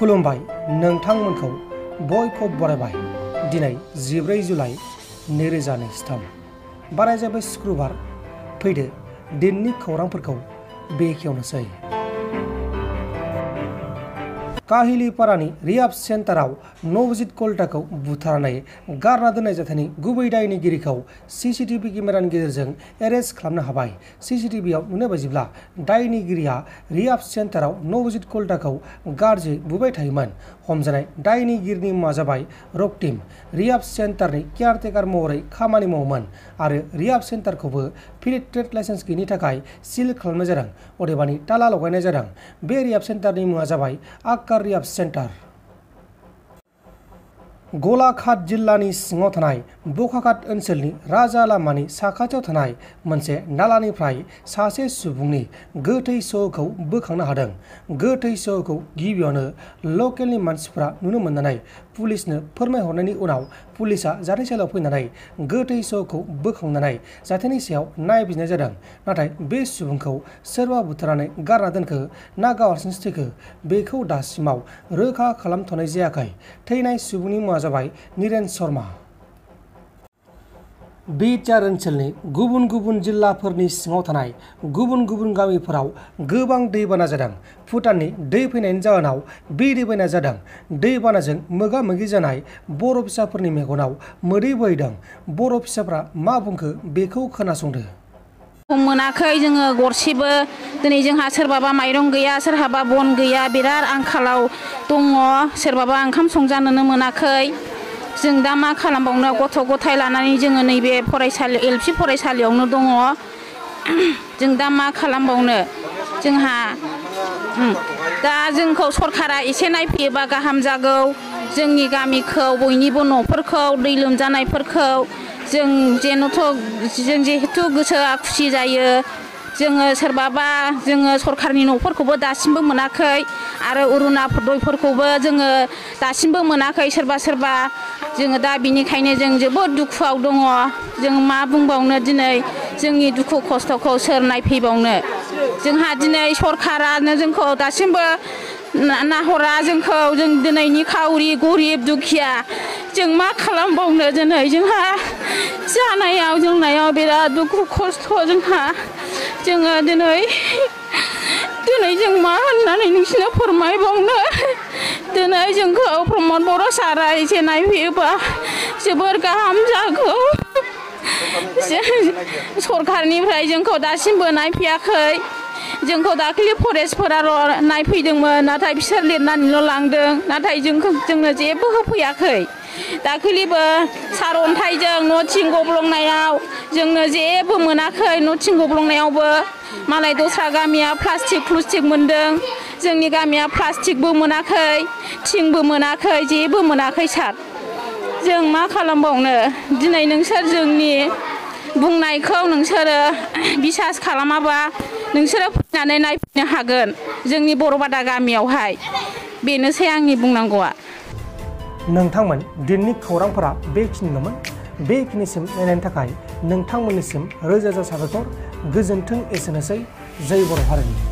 खुलुमबाय नोंथांमोनखौ बयखौ बरायबाय। दिनै 14 जुलाइ 2023 बाराय जाबाय शुक्रबार। फैदो दिननि खौरांफोरखौ बेखेवनोसै। काहिलिपारानि रिहाब सेन्टाराव नवजित कलिताखौ बुथारनानै गारना दोननाय जाथायनि गुबै दायनिगिरिखौ सीसीटीवी केमेरानि गेजेरजों एरेस्ट खालामनो हाबाय। सीसीटीवीआव नुनाय बायदिब्ला दायनिगिरिया रिहाब सेन्टाराव नवजित कलिताखौ गाज्रि बुबाय थायोमोन। हमजानाय दायनिगिरिनि मुङा जाबाय रक्तिम। रिहाब सेन्टारनि केयारटेकार महरै खामानि मावोमोन आरो रिहाब सेन्टारखौबो भेलिड ट्रेड लाइसेन्स गैयिनि थाखाय सिल खालामनाय जादों, अदेबानि ताला लगायनाय जादों। बे रिहाब सेन्टारनि मुङा जाबाय आकार रिहाब सेन्टार। गलाघाट जिल्लानि सिङाव थानाय बखाघाट ओनसोलनि राजा लामानि साखाथियाव थानाय मोनसे नालानिफ्राय सासे सुबुंनि गोथै सह'खौ बोखांनो हादों। गोथै सह'खौ गिबियावनो लकेलनि मानसिफ्रा नुनो मोननानै पुलिसनो फोरमायहरनायनि उनाव पुलिसआ जाथायसालियाव फैनानै गोथै सह'खौ बोखांनानै जाथायनि सायाव नायबिजिरनाय जादों। नाथाय बे सुबुंखौ सोरबा बुथारनानै गारना दोनखो ना गाव हारसिंसो थैखो बेखौ दासिमाव रोखा खालामथ'नाय जायाखै। थैनाय सुबुंनि मुङा जाबाय नीरेन शर्मा। बिटिआर ओनसोलनि गुबुन गुबुन जिल्लाफोरनि सिङाव थानाय गुबुन गुबुन गामिफोराव गोबां दैबाना जादों। भुटाननि दै फैनायनि जाहोनाव बे दैबाना जादों। दैबानाजों मोगा मोगि जानाय बर' फिसाफोरनि मेगनाव मोदै बोहैदों। बर' फिसाफ्रा मा बुंखो बेखौ खोनासंदो। मोनाखै जोङो गरसेबो। दिनै जोंहा सोरबाबा माइरं गैया, सोरहाबा बन गैया, बिराद आंखालाव दङ। सोरबाबा ओंखाम संजानोनो मोनाखै। जों दा मा खालामबावनो, गथ' गथाय लानानै जोङो नैबे फरायसालि एलपि फरायसालियावनो दङ। जों दा मा खालामबावनो, जोंहा दा जोंखौ सरकारा एसे नायफैयोबा गाहाम जागौ। जोंनि गामिखौ बयनिबो न'फोरखौ दै लोमजानायफोरखौ जों जिहेथु गोसोआ खुसि जायो। जोङो सोरबाबा जोङो सरकारनि न'फोरखौबो दासिमबो मोनाखै आरो अरुण'दयफोरखौबो जोङो दासिमबो मोनाखै सोरबा सोरबा। जोङो दा बिनिखायनो जों जोबोद दुखुआव दङ। जों मा बुंबावनो, दिनै जोंनि दुखु खस्थ'खौ सोर नायफैबावनो। जोंहा दिनै सरकारानो जोंखौ दासिमबो नाहरा जोंखौ। जों दिनै निखावरि गरिब दुखिया जों मा खालामबावनो। दिनै जोंहा जानायाव लोंनायाव बिराद दुखु खस्थ'। जोङो दिनै जों मा होननानै नोंसिनो फोरमायबावनो। दिनै जोंखौ प्रमद बर' सारा एसे नायफैयोबा जोबोर गाहाम जागौ। सरकारनिफ्राय जोंखौ दासिमबो नायफैयाखै। जोंखौ दाखालि फरेस्टफोराल' नायफैदोंमोन, नाथाय बिसोर लिरनानैल' लांदों। नाथाय जोंनो जेबो होफैयाखै। दाखालिबो सारअन्थाइजों न' थिं गब्लंनायाव जोंनो जेबो मोनाखै। न' थिं गब्लंनायावबो मालाय दस्रा गामिया प्लास्टिक मोनदों, जोंनि गामिया प्लास्टिकबो मोनाखै, थिंबो मोनाखै, जेबो मोनाखै सार। जों मा खालामबावनो। दिनै नोंसोर जोंनि बुंनायखौ नोंसोरो बिसास खालामाबा नोंसोरो फैनानै नायफैनो हागोन जोंनि बर'बादा गामियावहाय। बेनोसै आंनि बुंनांगौआ। नोंथांमोन दिननि खौरांफोरा बेखिनिल'मोन। बेखिनिसिम नायनायनि थाखाय नोंथांमोननिसिम रोजा रोजा साबायखर। गोजोन्थों। एसेनोसै। जय बर' हारिनि।